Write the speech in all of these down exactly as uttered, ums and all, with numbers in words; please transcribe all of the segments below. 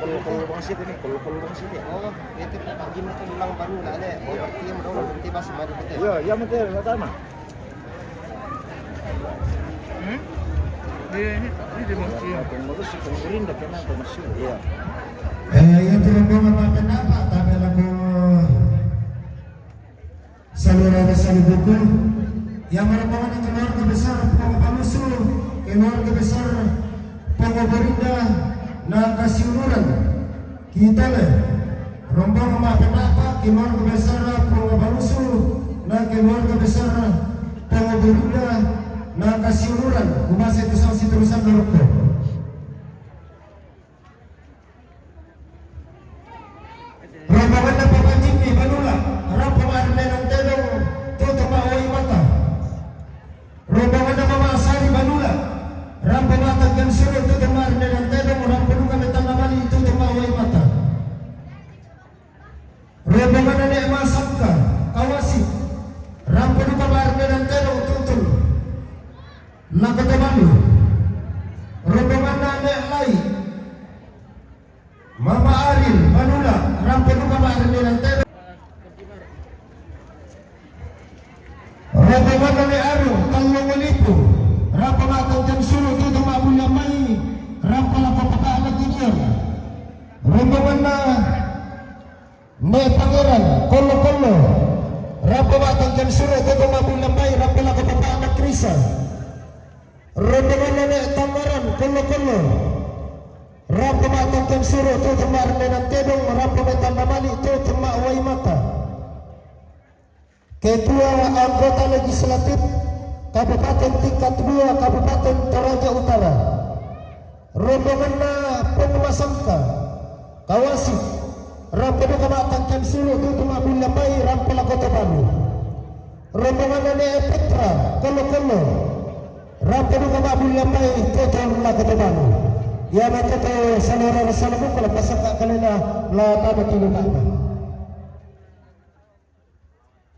Kol-kol bangsit ini, kol-kol bangsit ya. Oh, itu Pak Jim itu bilang baru lah ada. Oh, berarti yang udah nanti pas kemarin itu. Iya, iya, betul, pertama. Hmm? Iya, ini, ini dia masih. Yang bagus sih, penggurin dah kena apa masih. Iya. Eh, yang turun gua nggak makan apa, tapi lagu Saluran Salubuku, yang merupakan keluarga besar Pongo Palusu, keluarga besar Pongo Burinda, na kasiuluran. Kita le, rombongan ma penapa, keluarga besar Pongo Palusu, na keluarga besar Pongo Burinda, na kasiuluran. Kumase tu sang si terusan doroko. Rombongan na Papa Jimmy Banula, rampa ma Arne Nantedong, tutu ma Wai Mata. Rombongan na Mama Asari Banula, rampa ma Tangkian Suru, tutu ma Arne Nantedong, rampa duka me Tana Mali, tutu ma Wai Mata. Rombongan na Ne Masangka, Kawasi, rampa duka ma Arne Nantedong, tutu Lakota Balu. Rombongan na Ne Lai, Mama Aril Manula, rampa duka ma Arne Nantedong. Rombongan na Ne Arung, Tallong Lipu, rampa ma Tangkian Sulu, tutu ma Bulan Mai, rampa lako Papa Anak Junior. Rombongan na Ne Pangeran, Kolo-kolo, rampa ma Tangkian Sulu, tutu ma Bulan Mai, rampa lako Papa Anak Risa. Rombongan na Ne Tamaran, Kolo-kolo, rampa ma Tangkian Sulu, tutu ma Arne Nantedong, rampa ma Tana Mali, tutu ma Wai Mata. Ketua Anggota Legislatif Kabupaten tingkat dua Kabupaten Toraja Utara. Rombongan na Pongo Masangka, Kawasi, rampa duka ma Tangkian Sulu, tutu ma Bulan Mai, rampa lako Kota Balu. Rombongan na Ne Putra, Kolo-kolo, rampa duka ma Bulan Mai, tutu lako Kota Balu. Ia ma tutu Saluran Salubuku, la pasaka kalena, la tama tilu kaba.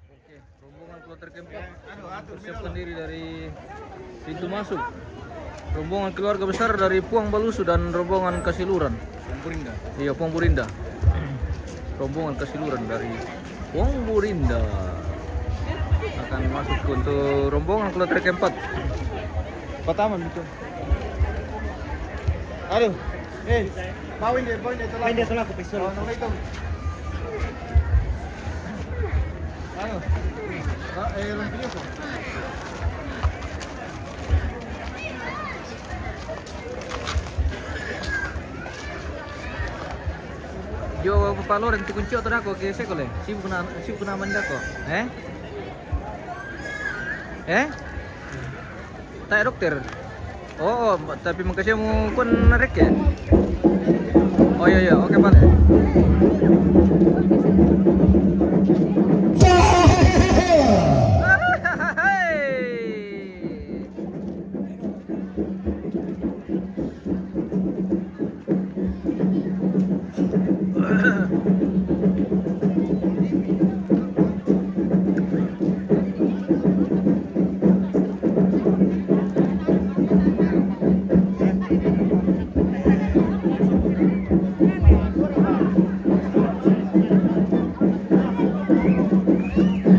Oke, rombongan kloter keempat mempersiapkan diri dari pintu masuk. Rombongan keluarga besar dari Puang Balusu dan rombongan Kasiluran. Puang Burinda. Iya, Puang Burinda. Rombongan Kasiluran dari Puang Burinda akan masuk untuk rombongan kloter keempat. Pertama itu. Aduh. Eh, bawa ini, bawa ini, tolong. Bawa ini, tolong, aku pistol. Oh, nomor itu. Aduh. Ah, eh, lampunya kok. Jo, Papa Loren, tu kunci oto dako ke sekole. Sibuk na, sibuk na mandako. Eh? Eh? Tak dokter. Oh, oh, tapi makasih mu kun narik ya? Oh iya, iya, oke, Pak.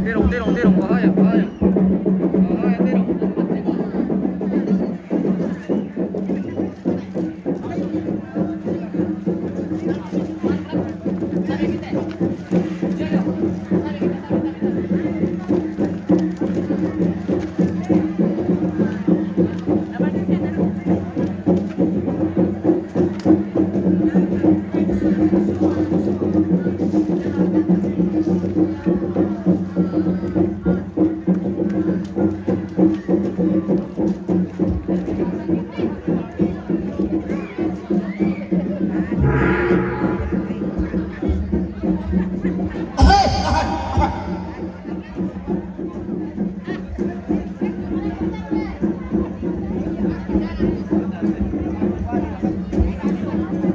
Terong, terong, terong, bahaya, bahaya. Bahaya, terong.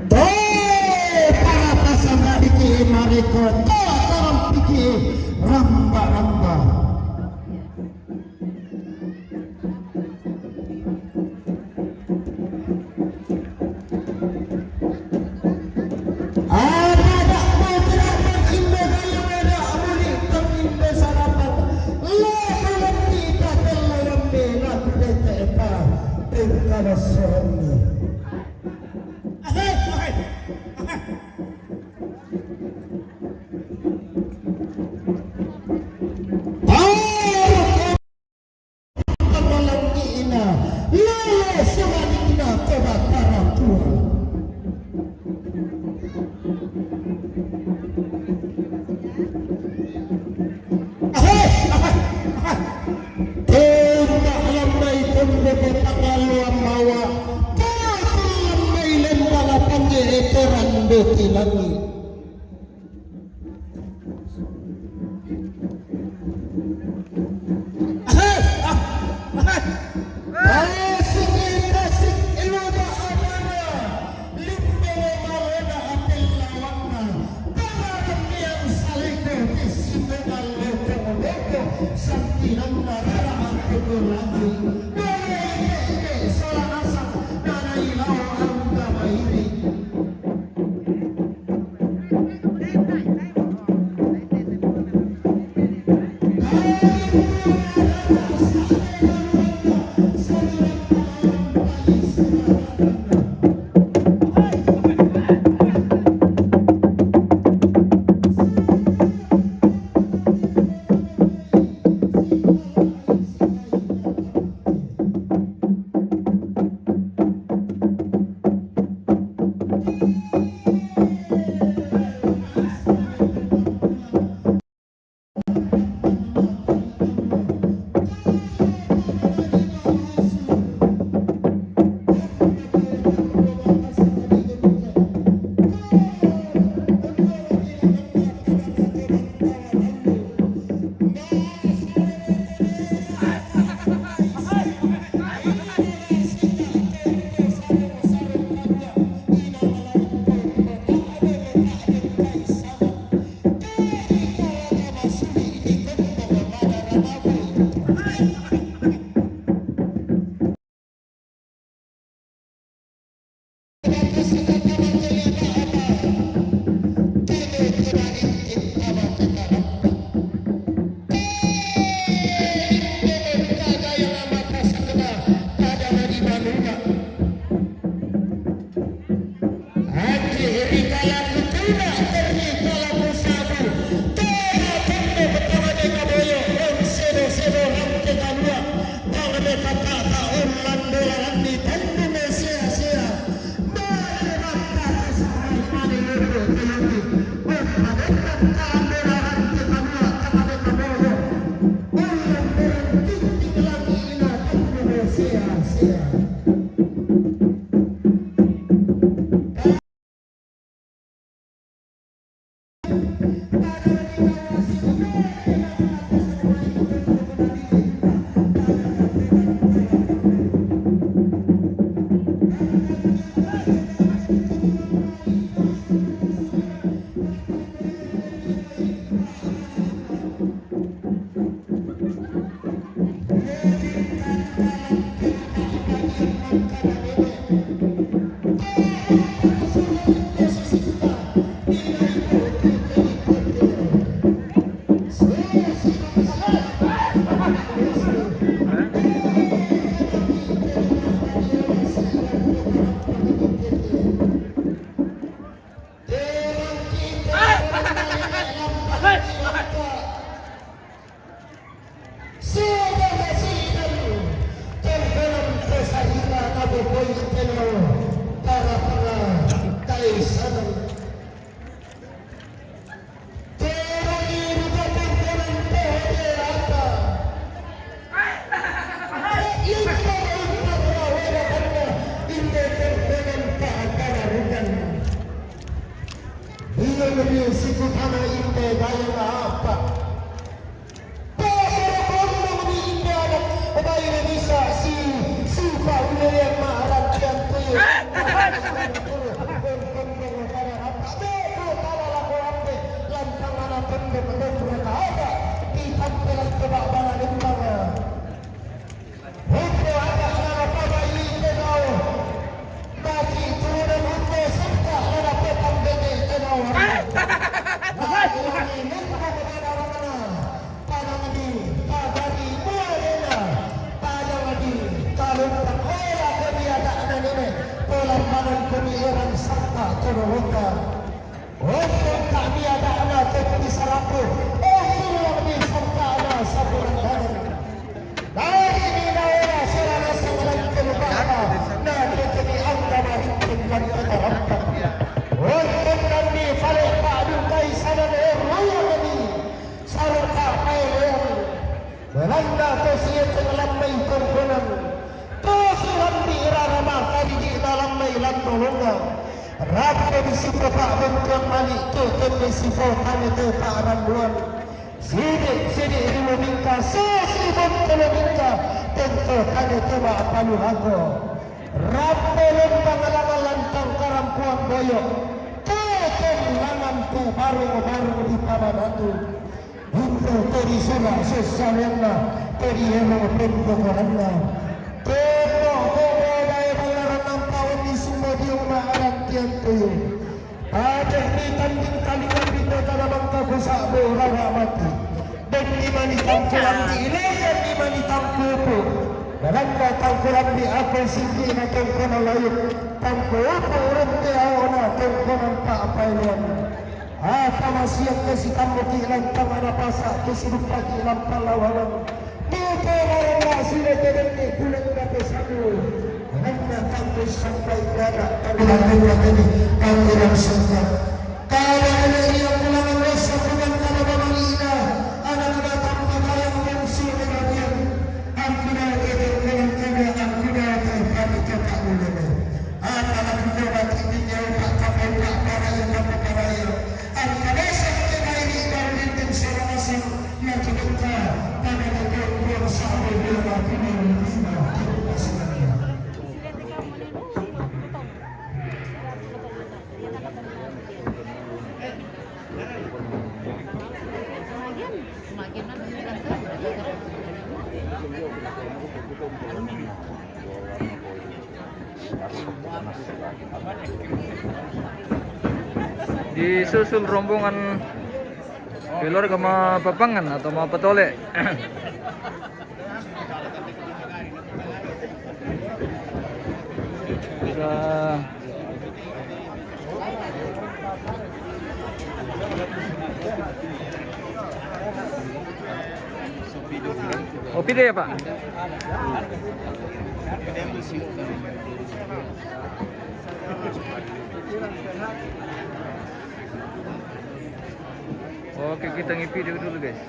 Toe para pasang riki mariko, toe tarang piki ramba-ramba. Tau pamalangi'na, lolo sumaningna to Batara Tua. Ahai, ahai, ahai. Tenda lambai tende betanga loa mawa. Tenda lambai lembala pangge eteran beti langi. Ahai, ah, ahai. Tasik, tasik, iluda abana. Limbo mawena apellawanna. Tanarang yang saleko kissinongan loko-loko. Santinanna rara apekolangi. Dole ike-ike sola nasang. Nanai lao angga mairi. Anji rikala kutuna, rikala kusabu. Tena tende betama de kaboyo, on sedo sedo rante kalua. Tangane kata ta on landola randi tandu me sea sea. Mane mata sahai mane loko teluki. Bukadena tangane rante kalua, tangane kaboyo. On landola randi tinting langi ina tandu me sea sea. Sidang sidang tengkonan pesahira kabopoi tenau tarapanga kaisanan. Terani rupa tengkonan P H D apa? Limpa limpa rawera kanda inde tengkonan pahakara rukan. Dia lebih sikutana inde bayang apa? Pokok-pokok ni inda anak bayi bisa si, si Pak William Maharaj yang tuyu. Beko tala lako ambe lantang anak pembe pembe mereka ada di tampilan coba bala lintang. Hukum anak anak pada ini kenal. Bagi turun hukum serta anak petang bebe kenal. Bagi ini hukum kepada orang mana? Padang di, padang di, muarena. Padang di, kalau tak olah kebiasaan ini, pola makan kami Untung lang di sangkana sa kulandanan. Dari ni naera sa lanasang lantang baka, na kekeni angka mariting lan katarampak. Untung lang di pale padukai sanan erroya kami, sarung kapaelean. Belanda to sieteng lammai tongkonan, to silambi rarama karigi na lammai lan dolonna. Rampe di sipopa bentuan mali, to temme sipo tane te paranduan. Sidi, sidi rimu mingka, sesi bonto lo mingka, tento tane te ma palu hago. Rampe lembang lama lantang karampuan boyo, to temme laman te barung-barung di pamanatu. Untung to di sura sesaleanna, to di emo pembokoranna. Temo ko modae ballaran ampaon di sumodiong ma arantian tuyu. Pade ni tanding talinga pinda tana bangka kusabo rawa mati. Dan di mani tangkulan di ilekan di mani tangkupu. Balanda tangkulan di akal singgi na tangkulan lain. Tangkupu urung te aona tangkulan pa apailuan. Apa masiang ke sitammu ki lantang ana pasa ke sidupa ki lampang lawanan. Nike marana sile ke dende kulen dape sabu. Nanda tangke sampai dada tapi dada tadi kami dan sangka. Kada ada yang pulang rasa pulang kada bamangina. Anak datang pakaian yang sile bagian. Aku dah kata pulang kada aku dah kata panik kata ulama. Ana lakukan mati di nyawa tak kapal tak paraya tak paraya. Angka dasar ke bairi baru dinding sarang asing. Yang kedua, pada kedua, dua sahabat dia mati di rumah. Disusul rombongan keluarga mapapangan atau mapatole. Sudah. Oh, pide ya, Pak? Oke, kita ngipide dulu, guys.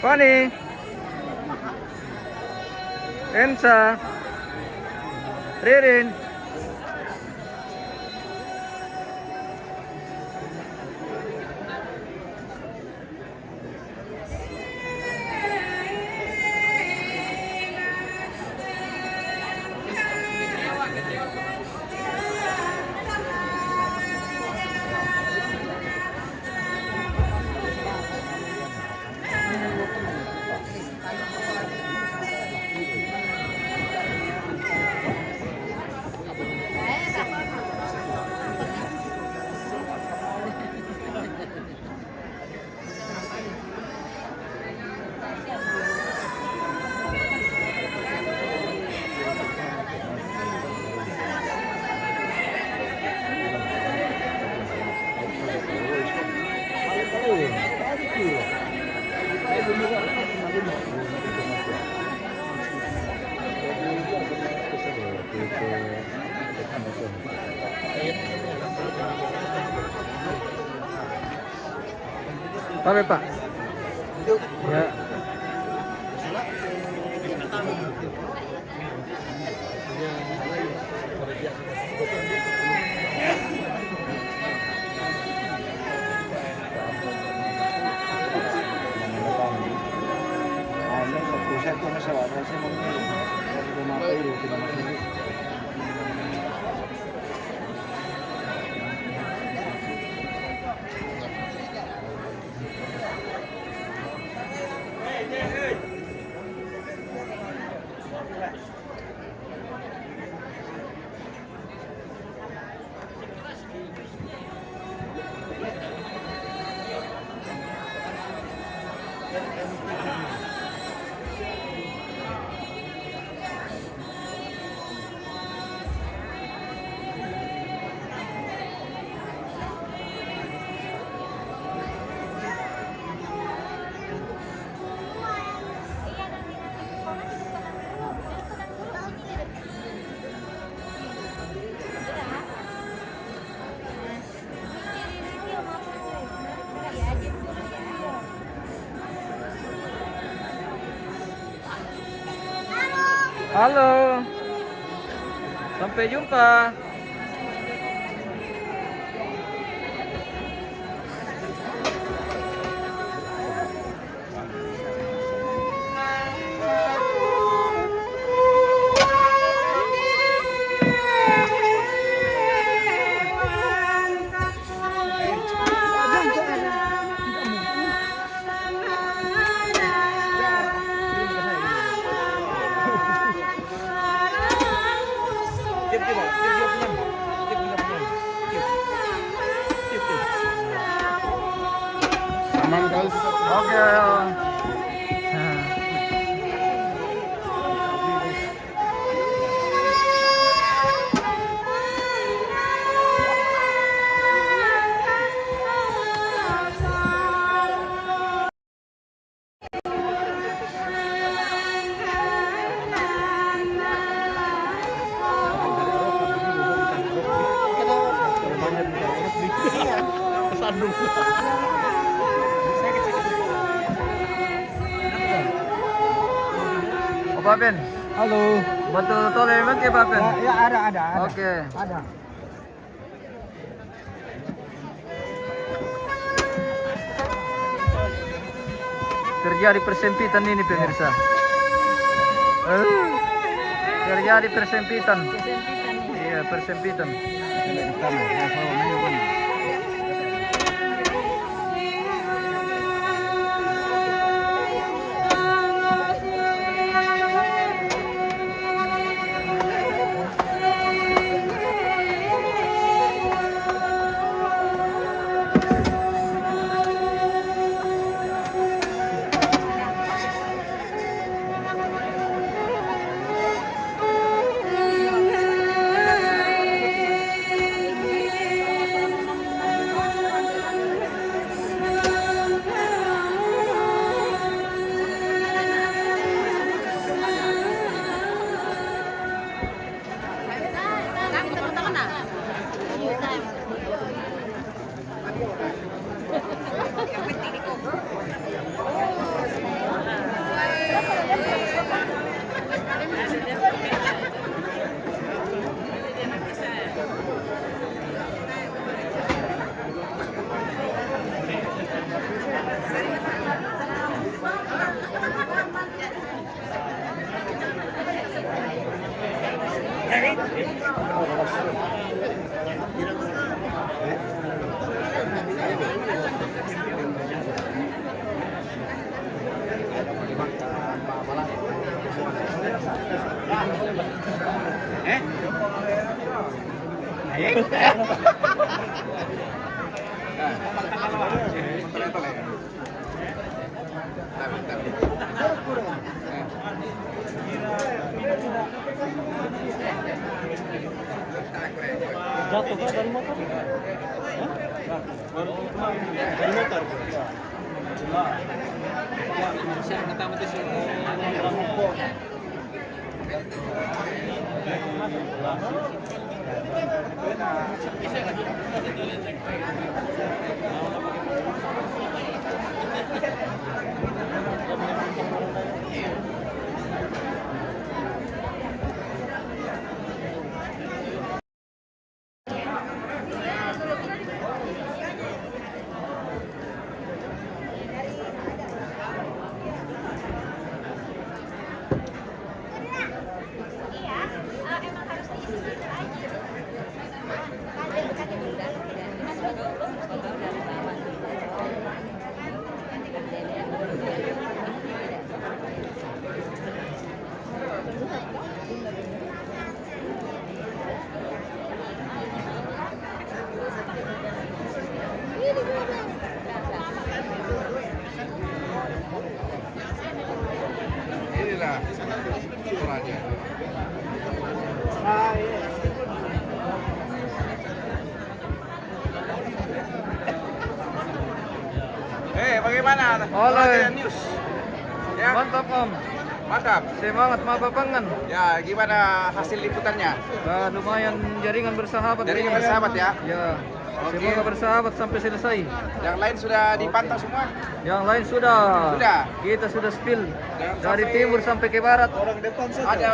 Pani. Ensa. Ririn. Tabe, Pak. Ya. Halo. Sampai jumpa. Aman, Bos. Oke. Apa, Ben? Halo. Bantu tole memang ke, Pak Ben? Ya, ya, ada, ada, ada. Oke. Ada. Terjadi persempitan ini, pemirsa. Eh, terjadi persempitan. Iya, persempitan. Jatuh kah dari motor? Hah? Dari motor. Inilah Toraja. Eh, bagaimana? Halo. Toraja News. Ya. Mantap, Om. Mantap. Semangat, Mabapangan. Ya, gimana hasil liputannya? Wah, lumayan jaringan bersahabat. Jaringan ini, bersahabat, ya? Ya. Semoga bersahabat sampai selesai. Yang lain sudah dipantau semua? Yang lain sudah. Sudah. Kita sudah spill dari timur sampai ke barat. Ada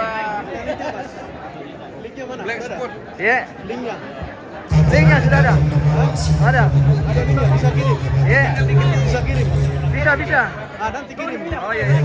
black spot. Ya. Linknya sudah ada. Ada. Ada linknya, bisa kirim. Ya. Bisa kirim. Bisa, bisa. Ah, nanti kirim. Oh, iya, iya.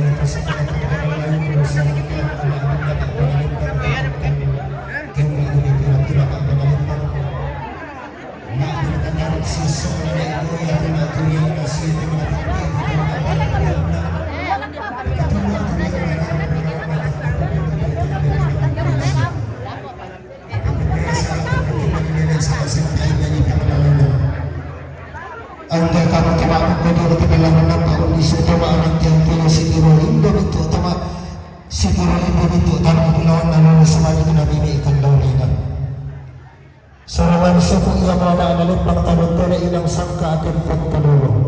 Angga kamu coba mengkotor di belakang nampak kondisi coba anak yang punya si Tiro Indo bentuk coba si Tiro Indo bentuk tanah pulau lalu semuanya kena bini ikan daun ini. Serangan suku ia mana anak lembang tabun tolak ilang sangka akan pun tolong.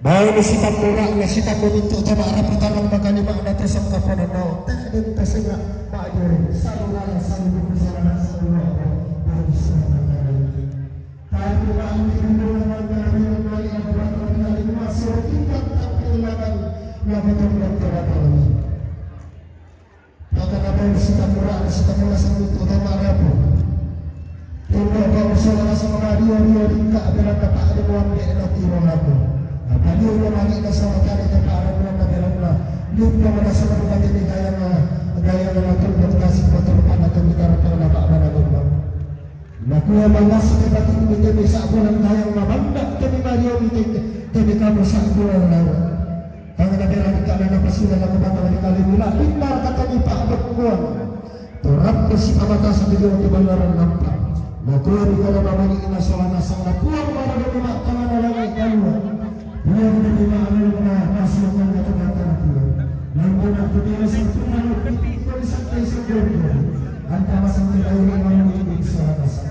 Baik, ni sitam burak, ni sitam berbentuk coba rapi tanah makan lima anak tersangka pun no. Tak ada yang tersengak, Pak Juri. Saudara, saudara, saudara, saudara. Baik, saudara. Tapi Pak Juri, saudara, saudara, saudara, saudara, saudara, saudara, saudara, saudara, saudara, Pakana bau sita mura, sita mura sangutu tama rapu. Tunda bau sala sama rio rio ringka beranda tak ada buang de na tiro laku. Apa rio rio mani na sama tadi ke para buang na beranda. Limpa mana sama bukan jadi gaya na, gaya na tunda kasih kotor pada tunda karena pada pada limpa. Nakuwa mangasa ti pati mi temi sa'buran kayang mabanda temi mario mi temi kamu sa'buran lawa. Kang na berani kana na pasula na kubata di kali mula bindar kata di pa'bekkuan. Torappo si pamata sa bidio ti banaran nampa. Nakuwa mi kana mamani ina sola nasang na puang mabado mi ma'tangana langi kalua. Puang na mi ma'amal na masukan na tumata na puang. Nang bona kutira sa puang na piti ko di sa kaisa. Anta masang ti kayu ni mamani ina sola nasang.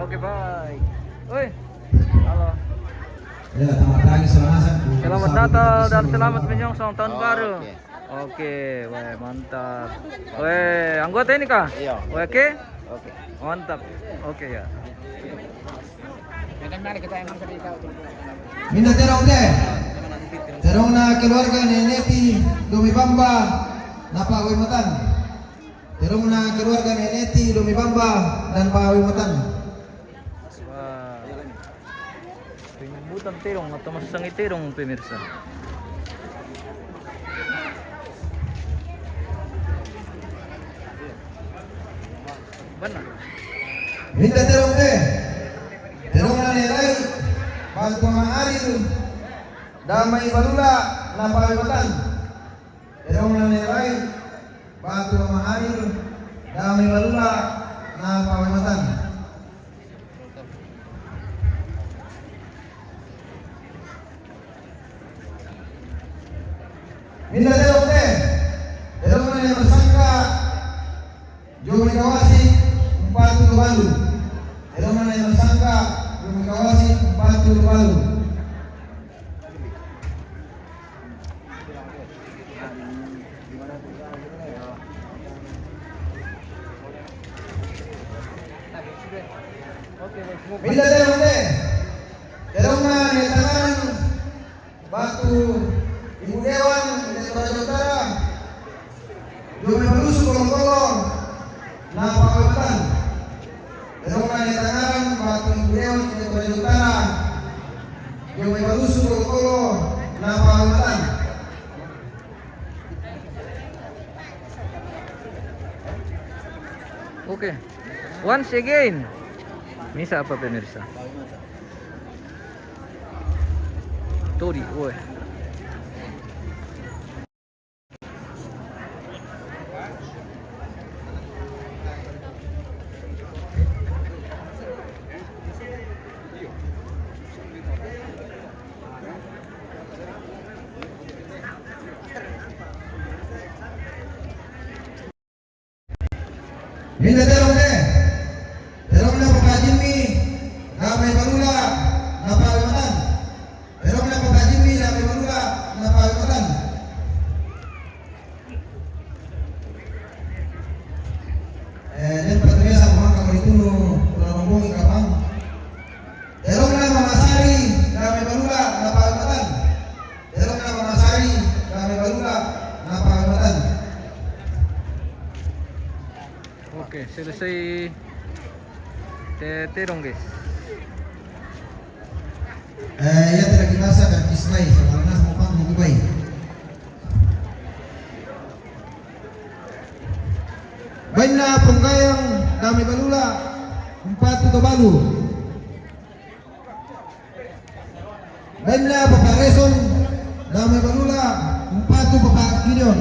Oke, bye. Oi. Halo. Ya, selamat pagi, selamat masak. Selamat Natal dan selamat menyongsong tahun baru. Oke. Oke, weh, mantap. Weh, anggota ini kah? Iya. Weh, oke? Oke. Mantap. Oke, ya. Minda terong te. Terongna keluarga Neneti Domi Bamba, napa weh matan. Terongna keluarga Neneti Domi Bamba dan pa weh matan. Wah. Penyambutan terong atau masangi terong, pemirsa. Benar. Minda terong te. Terong na nerai. Bantu ma'aril. Damai balula na pawewatan. Terong na nerai. Bantu ma'aril. Damai balula na pawewatan. Minda terong te. Terong na yang tersangka. Jomai kawasi, empat puluh balu. Terong na yang tersangka. Jomai kawasi, empat puluh balu. Minda terong te. Terong na yang tangan. Batu Ibu Dewan, Toraja Utara. Jomai balusu kolong-kolong. Napa kawatan? Terong na tangaran, Batu Ibu Dewan, Toraja Utara. Jomai balusu kolong-kolong. Napa kawatan? Oke. Once again. Misa apa, pemirsa? Todi, woi. Pinda terong de. Terong na Papa Jimmy, Damai Balula, Napa Kalimantan. Terong na Papa Jimmy, Damai Balula, Napa Kalimantan. Eh, dan pertanyaan sama kamu itu, no, kurang ngomong, kapan? Terong na Mama Sari, Damai Balula, Napa Kalimantan. Terong na Mama Sari, Damai Balula, Napa Kalimantan. Oke, selesai te-, terong, guys. Eh, ya, tidak kita sa-, dan Ismail, sama-sama, sama pang, mau bai. Baina Ponggayang, Damai Balula, Umpatu Tobalu. Baina Papa Reson, Damai Balula, Umpatu Papa Gideon.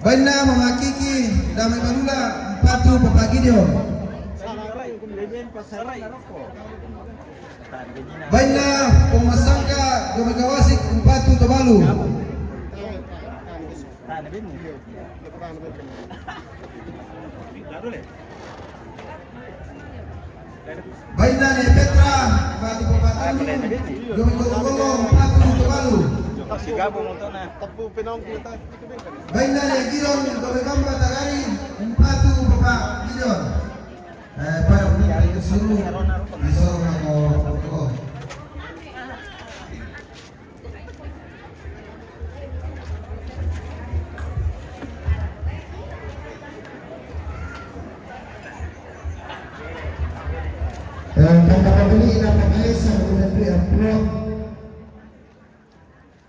Baina Mama Kiki, Damai Balula, Umpatu Papa Gideon. Baina Pomasangka, Damai Kawasik, Umpatu Tobalu. Baina ne Petra, Umpatu Papa Tandu, Damai Kawasik, Umpatu Tobalu. Kasi gabung untuk na. Tepu pinong kita. Baina ne Gideon, Damai Bamba Tagari, Umpatu Papa Gideon. Eh, para untuk suruh, disuruh mau. Eh, tanda pabali na Papa Esa, udah tu ya, Bro.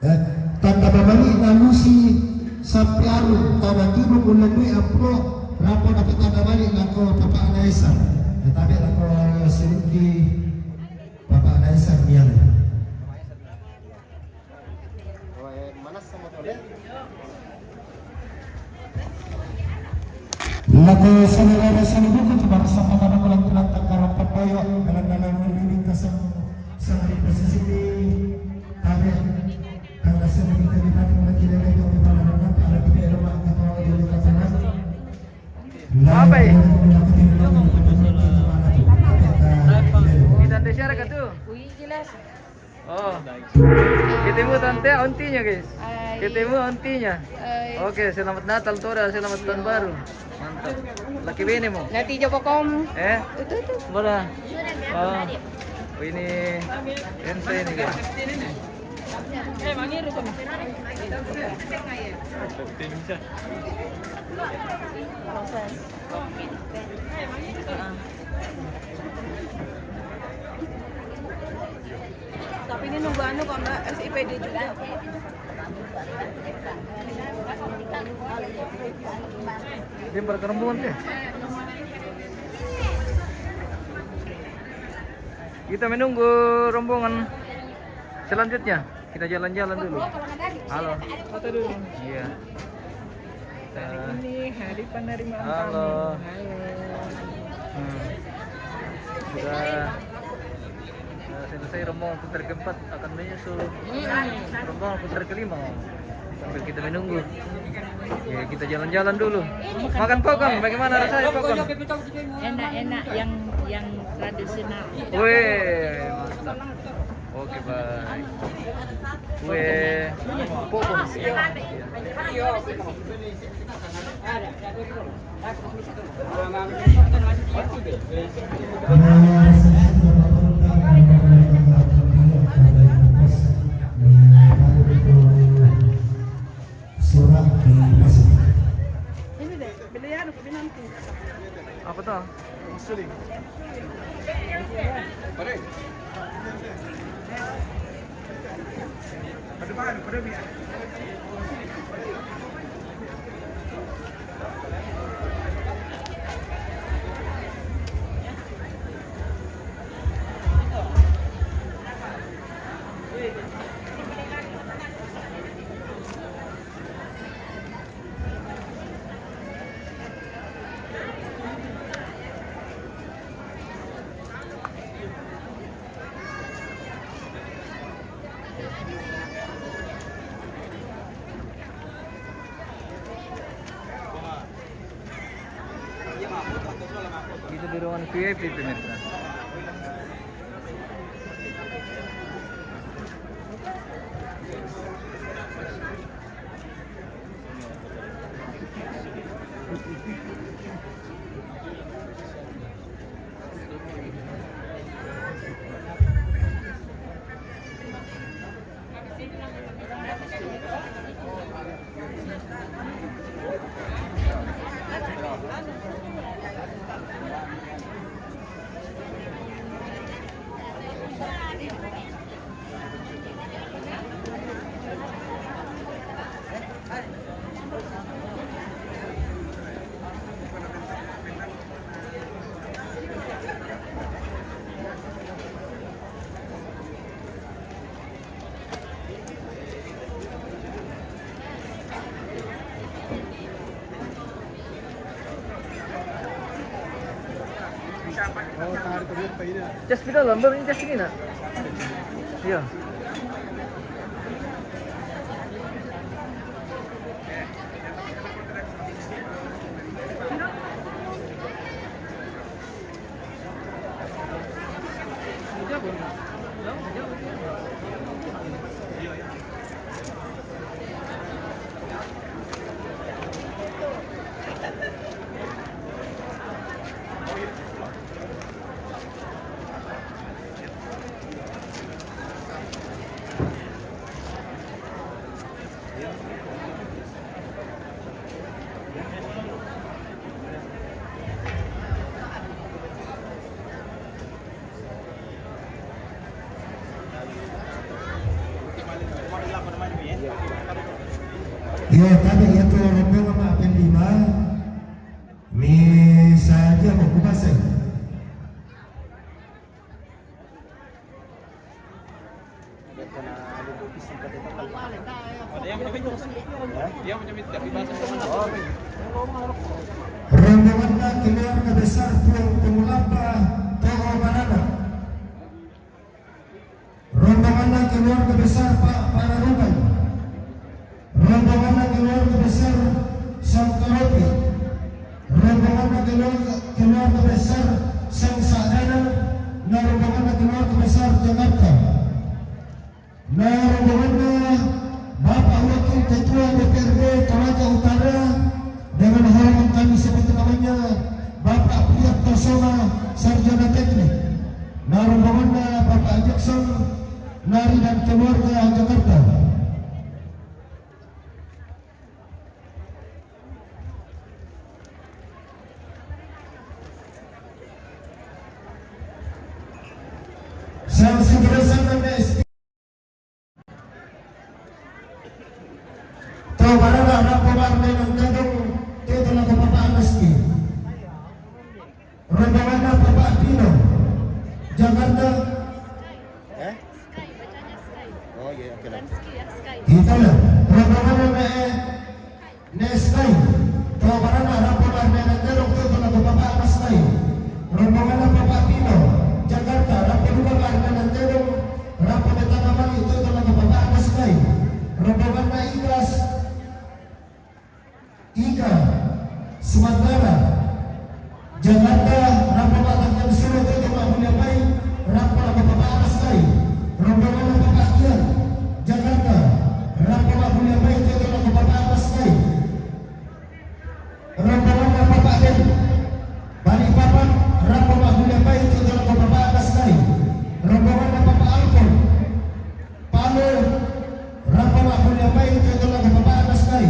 Eh, tanda pabali na Lucy Sampiaru, tanda timu, udah tu ya, Bro. Rapo dapat tanda balik lako Papa Esa. Eh, tapi lako Siliki Papa Esa biar. Lako saudara salibuku tu baru sapa kada ulang tulang tangkara papayo dalam dalam ini kasang sangari posisi ni tabe. Tangga sini kita di mati mati lele tu di mana mana ada tiga rumah kata orang di kata. Apa, eh? Kita ada syarat tu. Wih, jelas. Oh. Ketemu tante, auntinya, guys. Hai. Ketemu auntinya. Hai. Oke, selamat Natal, Tora, selamat tahun baru. Mantap. Laki bini mo? Nanti jawab kom. Eh? Itu, itu. Mana? Oh. Oh, ini Ense ini, guys. Eh, mangiru kamu. Proses. Tapi ini nunggu anu kok, Mbak, S I P D juga. Dia berkerombongan, ya? Kita menunggu rombongan selanjutnya. Kita jalan-jalan dulu. Halo. Foto dulu. Iya. Kita ini hari penerimaan. Halo. Tamu. Halo. Hmm. Sudah, sudah selesai rombongan kloter keempat akan menyusul rombongan kloter kelima. Sambil kita menunggu. Ya, kita jalan-jalan dulu. Makan popcorn, bagaimana rasanya popcorn? Enak-enak yang, yang tradisional. Weh, mantap. Oke, baik. Kue popcorn. Surat di pasar. Ini deh, beli anu, beli nanti. Apa tuh? Muslim. Pare. Pada mana? Pada mana? Itu di ruangan V I P, pemirsa. Just kita gambar ini, just ini, nak. Iya. Iyo, tabe' iye tu rombongan ma' pellima, mi saja mau kubasa. Rombonganna keluarga besar Puang Pengulapa Togo Barana. Rombonganna keluarga besar Pa-, Pararukan. Rombonganna keluarga besar Sangkaropi. Rombonganna keluarga, keluarga besar Sangsa Danang. Na rombonganna keluarga besar Jakarta. Na rombonganna Bapak Wakil Ketua D P R D Toraja Utara, dengan hormat kami sebut namanya, Bapak Prianto Soma, Sarjana Teknik. Na rombonganna Bapak Jackson, Nari dan keluarga, Jakarta. Sang sigera sanna S P. To barana rappo marmenang tedong, teto lako Papa Anaski. Rombonganna Papa Pino, Jakarta. Eh? Oh iya, oke lah. Itulah rombonganna ne, ne Sky. To barana rappo marmenang tedong, teto lako Papa Anaski. Rombonganna Papa Pino, Jakarta, rappo duka marmenang tedong, rappo metana mani, teto lako Papa Anaski. Rombonganna Ikhlas, Ika, Sumatera, Jakarta, rappo ma'tanjeng suro teto ma'bulle mai, rappo lako Papa Anaski. Rombonganna Papa Ian, Jakarta, rappo ma'bulle mai, teto lako Papa Anaski. Rombonganna Papa Ben, Balikpapan, rappo ma'bulle mai, teto lako Papa Anaski. Rombonganna Papa Alfon, Palo, rappo ma'bulle mai, teto lako Papa Anaski.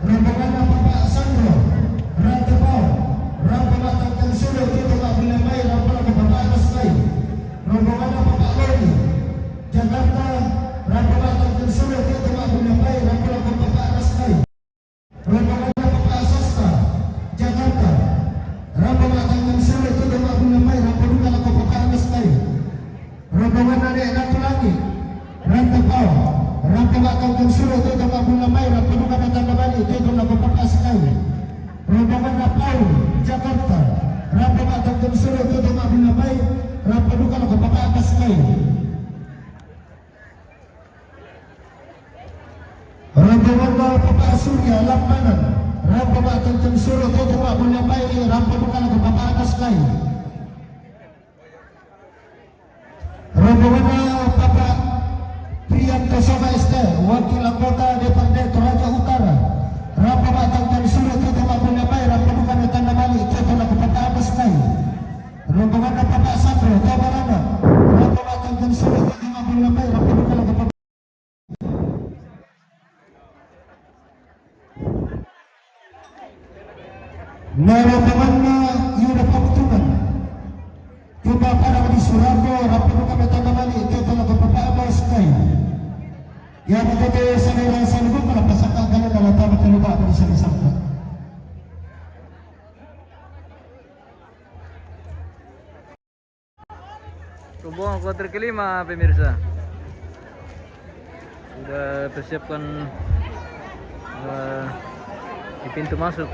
Rombonganna Papa Sandro, Rantepao, rappo ma'tanjeng suro teto ma'bulle mai, rappo lako Papa Anaski. Rombonganna Papa Lori, Jakarta, rappo ma'tanjeng suro teto ma'bulle mai, rappo lako Papa Anaski. Rombonganna Papa Sasta, Jakarta, rappo ma'tanjeng suro teto ma'bulle mai, rappo duka lako Papa Anaski. Rombonganna Ne' Ratu Langi, Rantepao, rappo ma'tanjeng suro teto ma'bulle mai, rappo duka metana mani, teto lako Papa Anaski. Rombonganna Paul, Jakarta, rappo ma'tanjeng suro teto ma'bulle mai, rappo duka lako Papa Anaski. Rombonganna Papa Surya, Lambanan, rappo ma'tanjeng suro teto ma'bulle mai, rappo duka lako Papa Anaski. Rombongan Bapak Prianto Soma S T, Wakil Anggota D P R D Toraja Utara, rampa matangkan surat kita mabun lambai, rampa duka na tanda mali, kita laku Bapak Agus Kai. Rombongan Bapak Sandro, Tabarana, rampa matangkan surat kita mabun lambai, rampa duka laku Bapak. Na rombonganna Yuda Pamutungan. Tiba pada di Surabaya, rapat buka betanda balik, kita laku Bapak Abbas Kai. Ya, betul, saudara, saudara, kalau pasang kagak ada, kalau tahu, terlupa, bisa disangka. Rombongan kloter kelima, pemirsa. Sudah persiapkan, eh, di pintu masuk.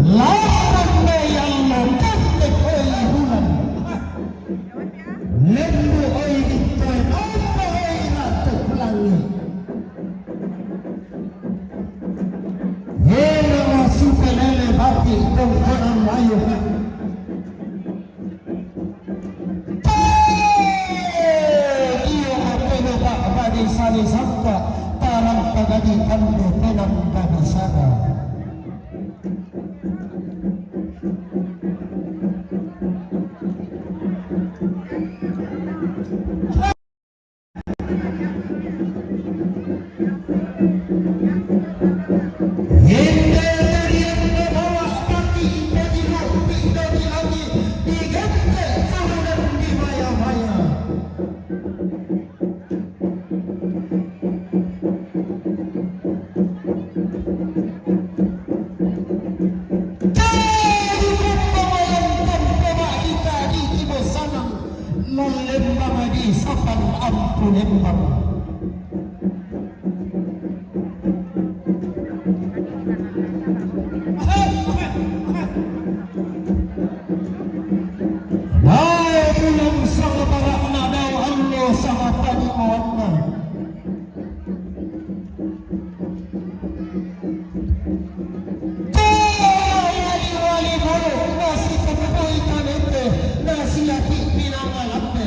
Lamun dai Allah kande koi bulan. Lembu oi ditoe nombo oi ratu pelangi. Yena masih pelele bati tongkonan layu. Iyo mapeno ba badi sani sangka, tarang pagadi pande penang badi sara. Lembang di sapan ampu lembang. Dau bulan sanga barakna, dau allo sanga panimoanna. Wali-wali molo nasi tepoi tanete, nasi api pinangalampe.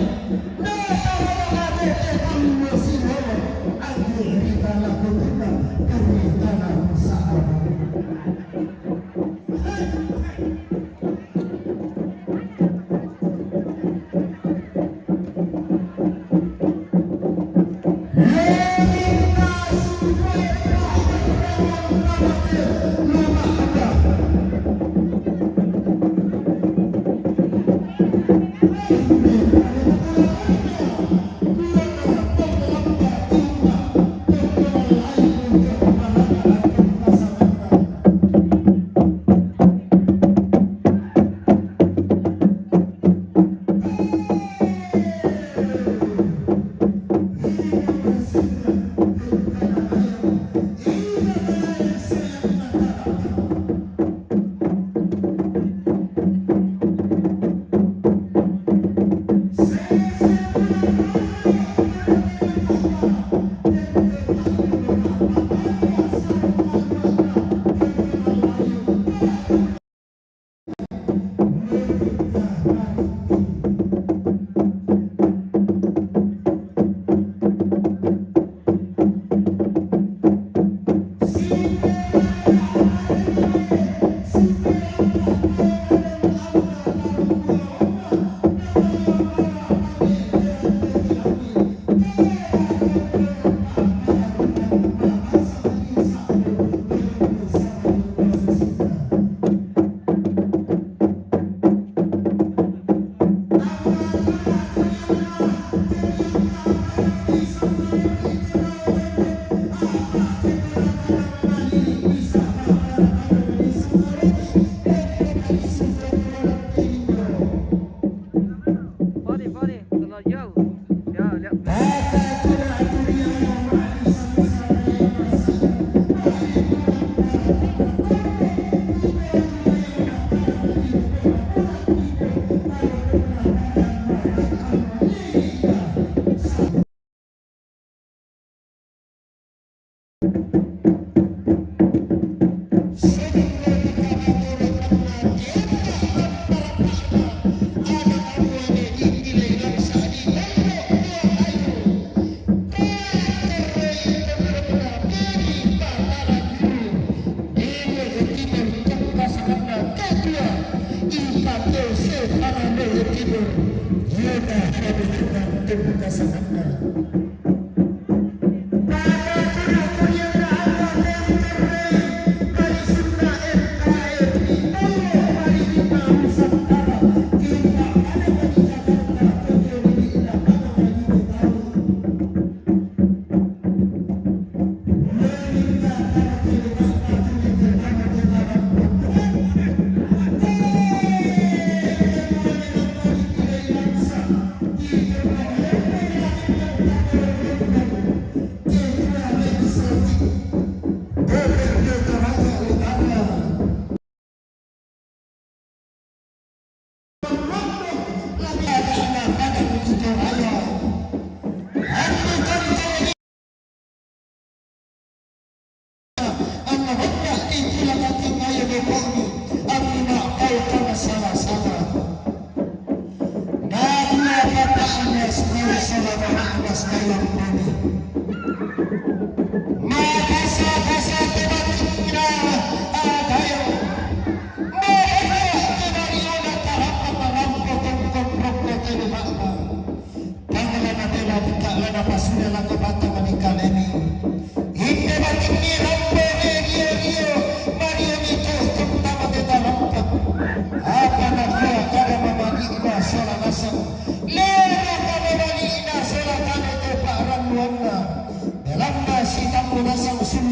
Na tarana tete allo sinolo, age ritana kutuna, age ritana usaha.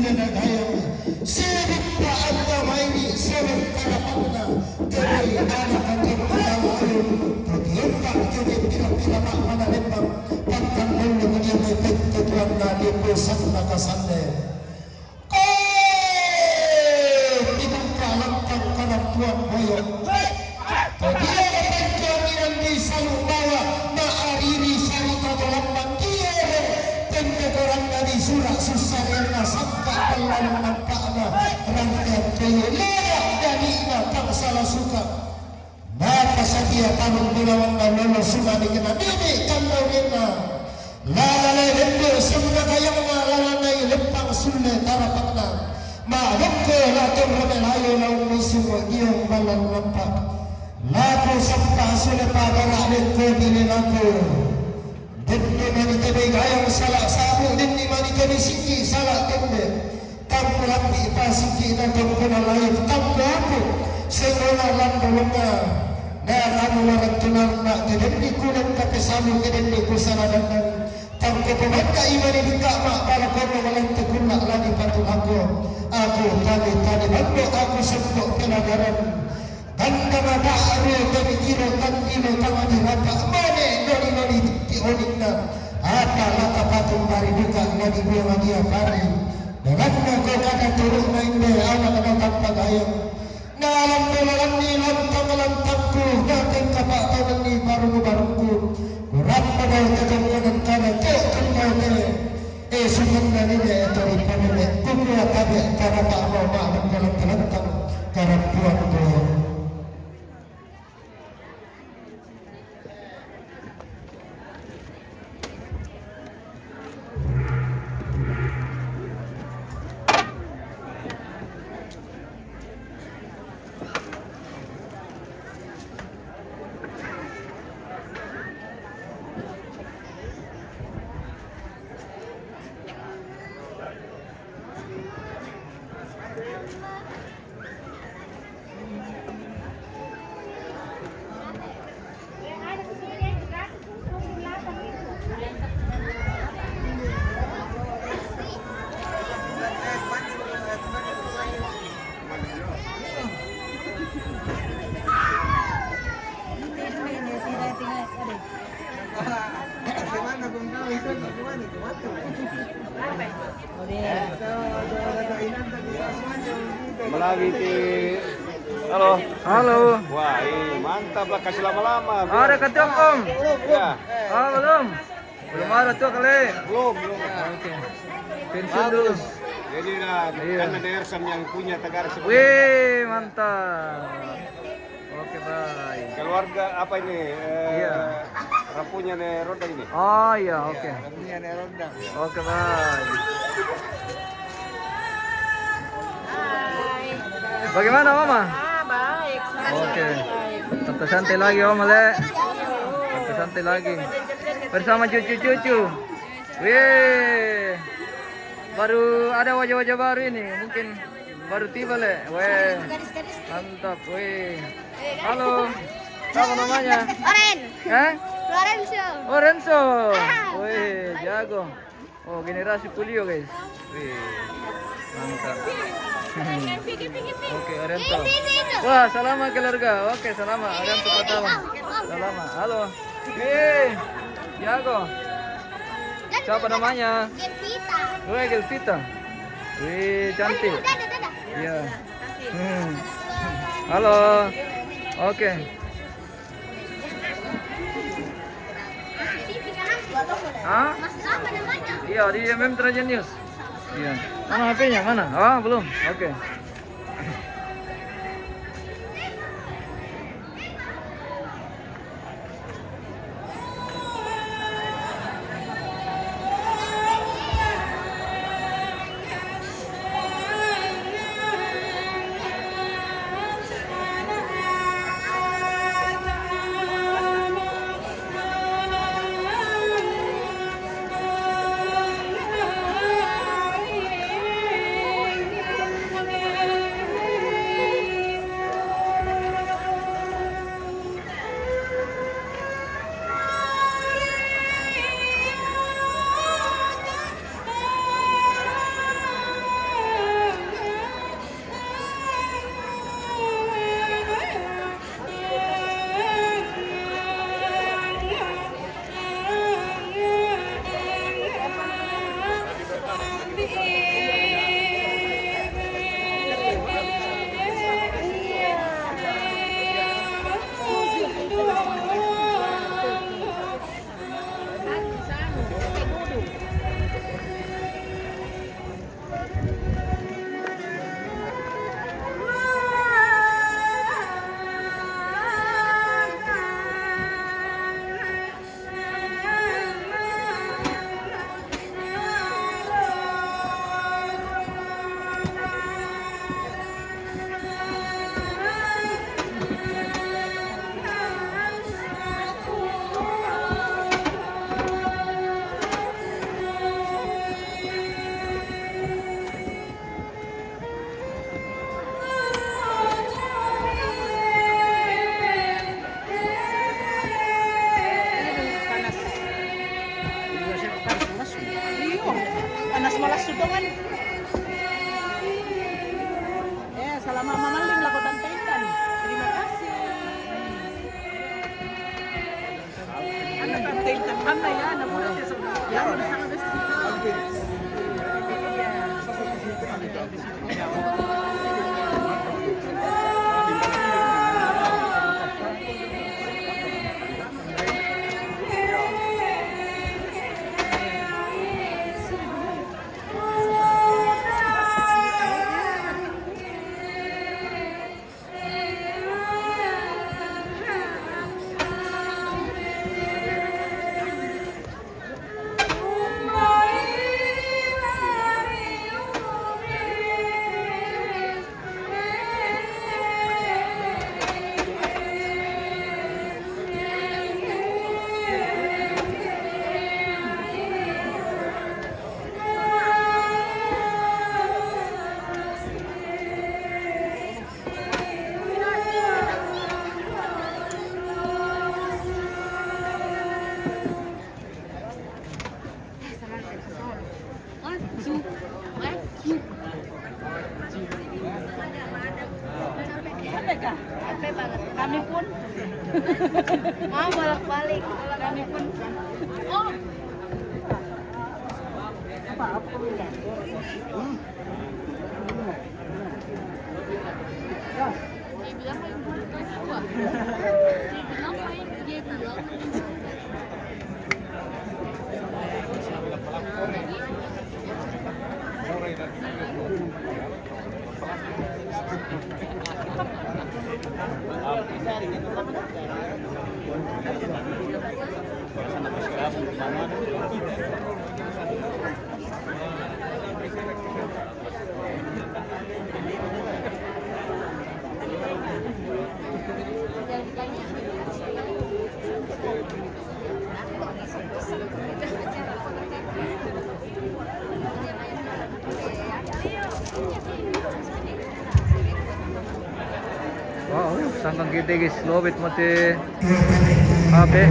Nagayang sibuk pa ang kamay ni Sir Karapangan. Kami anak ang pagkakalayo. Pag-iumbak kami pira-pira pa manalimbang. Pagkandang na kami may pagkatuan na di po sa nakasande. Eh, pinagkalantang karatuan boyo. Pagkakatuan inan di salubawa, maariri sarita dalam mandiere. Pagkatuan na di sura susarian na sangka pelalang nampakna. Rangkaian toyo lera dani na pang salah suka. Nakasadia tarung bulawan na lolo sumani kena nini kandau nina. Lala le lendo semna kayang na lala nai lempang sulle tarapakna. Ma loko la torro melayo laun musuh diong balan nampak. Laku sampah sule pagara leko dile laku. Dende mani tebe gayang salah sabu, dende mani tebe siki salah tende. Tampu lambi pasiki na tampu na lain, tampu aku. Sengona lando lenga. Na anu na rentunan na kedende kulen tape samu kedende kusala dandan. Tampu pemanda imani bika mak bala kono malan tekuna lagi patu aku. Aku tadi tadi bando aku sempok pelagaran. Gandana ba'ru kami kiro tandilo tama di rata mane noni noni ti oninna. Apa laka patung bari buka nadi buang dia pari. Dengan ko kada turun main be anak kada tanpa gayang. Na alam bola lani lantang lantangku na tengka pak tangan ni baru baruku. Kurapa dau tetong kanan kada tok tengkau te. Eh, sumanna nene tori panene, kukua tabe tarapa mau ma nangkalang-kalantang karampuan boyo. Malawi ti. Halo. Halo. Wah, ih, mantap lah, kasih lama-lama. Ada ketua, Om? Ya. Ah, belum. Belum ada tuh kali. Belum, belum. Oke. Pensiun dulu. Bagus. Jadi lah, iya, karena Daersan yang punya Tegar sebenarnya. Wih, mantap. Oke, baik. Keluarga apa ini? Eh, iya. Rapunya nih Ronda ini? Oh iya, oke. Rapunya nih Ronda. Oke, baik. Hai. Bagaimana, Mama? Ah, baik. Oke. Santai-santai lagi, Mama, le. Santai-santai lagi. Bersama cucu-cucu. Wih. Baru ada wajah-wajah baru ini. Mungkin baru tiba, le. Weh. Mantap, weh. Halo. Siapa namanya? Oren. Hah? Lorenzo. Oh, Renzo. Ah, weh, baik. Jago. Oh, generasi Julio, guys. Weh. Mantap. Oke, Oren tuh. Wah, salam keluarga. Oke, salam. Oren tuh pertama. Salam. Halo. Weh, jago. Siapa namanya? Gelvita. Weh, Gelvita. Wih, cantik. Dadah, dadah. Iya. Hmm. Halo. Oke. Hah? Iya, di M M Traja News. Iya. Mana H P-nya? Mana? Ah, belum. Oke. Capek kah? Capek banget. Kami pun. Mau bolak-balik. Kami pun. Oh. Apa, apa? Dia bilang main dulu, guys, gua. Dia bilang main, dia bilang. Wow, sangkang kita, guys, lobet mati. Ape?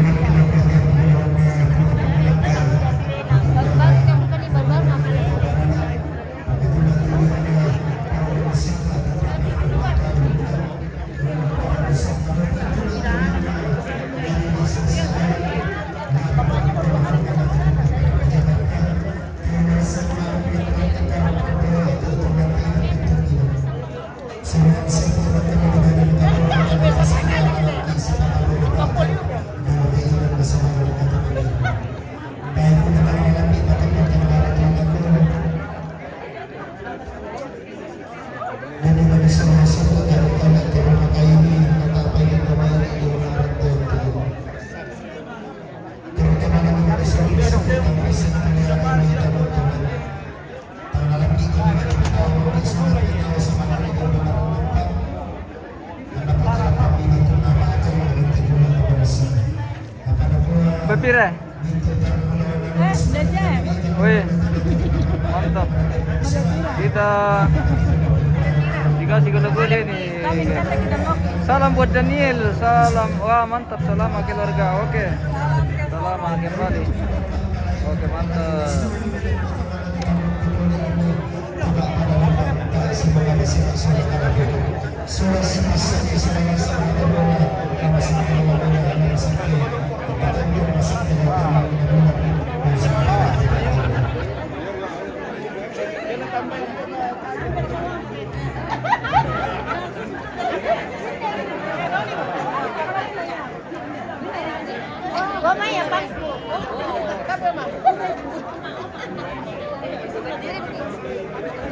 Pepira? Wih, mantap. Kita dikasih gula-gula ini. Salam buat Daniel, salam. Wah, mantap, salam keluarga. Oke. Salam kembali. Oke, mantap.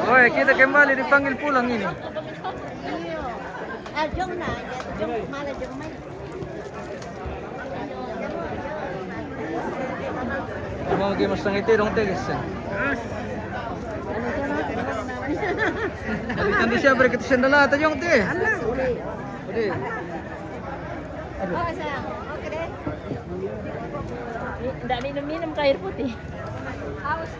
Oi, kita kembali dipanggil pulang ini. Ah, jom na, jom, malah jom main. Mau game setengah itu dong, teh, guys. Balikan tu siapa kita sendal atau jong, teh? Udah. Oh, sayang. Oke deh. Ndak minum-minum ke air putih. Haus.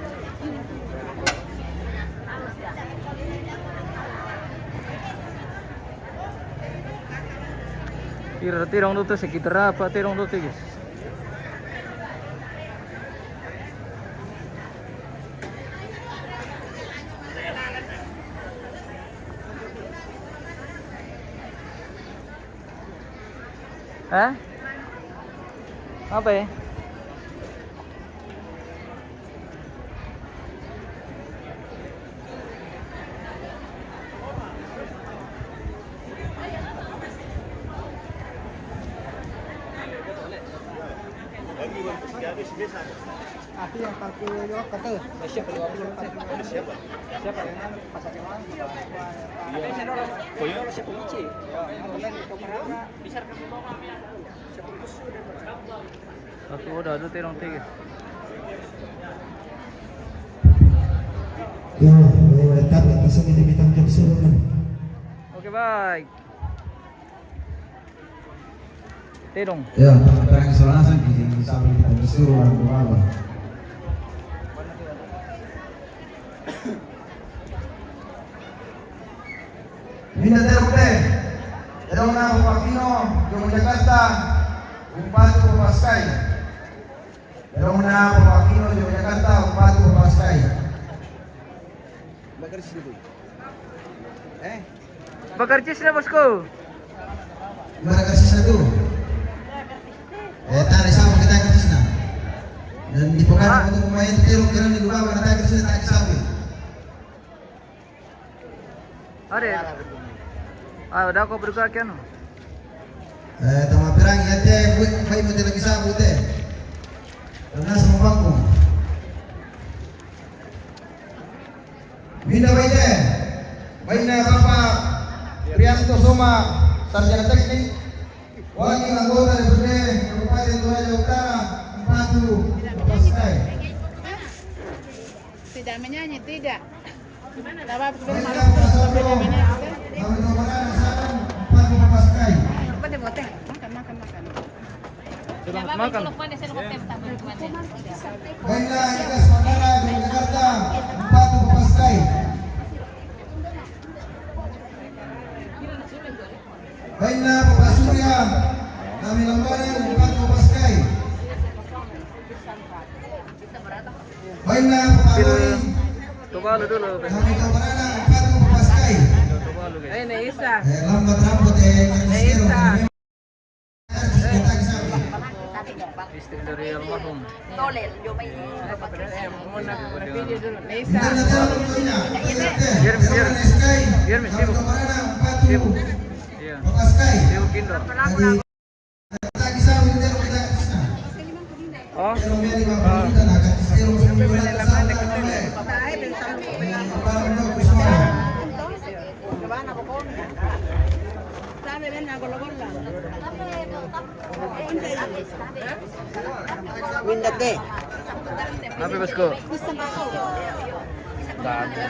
Kira tirong tu sekitar apa tirong tu, guys? Hah? Apa ya? Siapa? Siapa? Siapa? Aku udah ada terong tiga. Ya, ya, tetap, tetap sama dia minta jam suruh kan. Oke, baik. Tedong. Ya, tak terang soalnya saya di, di samping kita bersuruh orang tua apa. Minda terong te. Terong na Papa Fino, Jomo Jakarta, Umpatu Papa Sky. Terong na Papa Fino, Jomo Jakarta, Umpatu Papa Sky. Bakar sini, eh? Bakar cis na, bosku. Bakar cis na tu. Eh, tadi sama kita kasih na. Dan di pekan untuk pemain terong, terong di luar, mana tak kasih na, tak kasih. Are. Ah, udah aku berdoa kian. Eh, tama perang ya te, bai mo te lagi sabu te. Karena sama bangku. Minda bai te. Bai na Papa Prianto Soma, Sarjana Teknik. Wakil anggota D P R D Kabupaten Toraja Utara, Umpatu Papa Sky. Tidak menyanyi, tidak. Tidak apa-apa, kita malu. Lupa deh, Boteng. Makan, makan, makan. Selamat makan. Baiklah, Ikhlas Mandara dari Jakarta, Umpatu Papa Sky. Baiklah, Papa Surya, kami lambari Umpatu Papa Sky. Baiklah, Papa Lori. Tuvalu dulu. Kami Tobarana, Umpatu Papa Sky. Tuvalu, guys. Eh, Naisa. Eh, lambat rambut, eh, Naisa. Istri dari almarhum. Naisa. Jeremy, Jeremy. Jeremy, sibuk. Sibuk. Iya. Sibuk, Indo. Oh. Minda te. Apa, bosku? Dah, ada.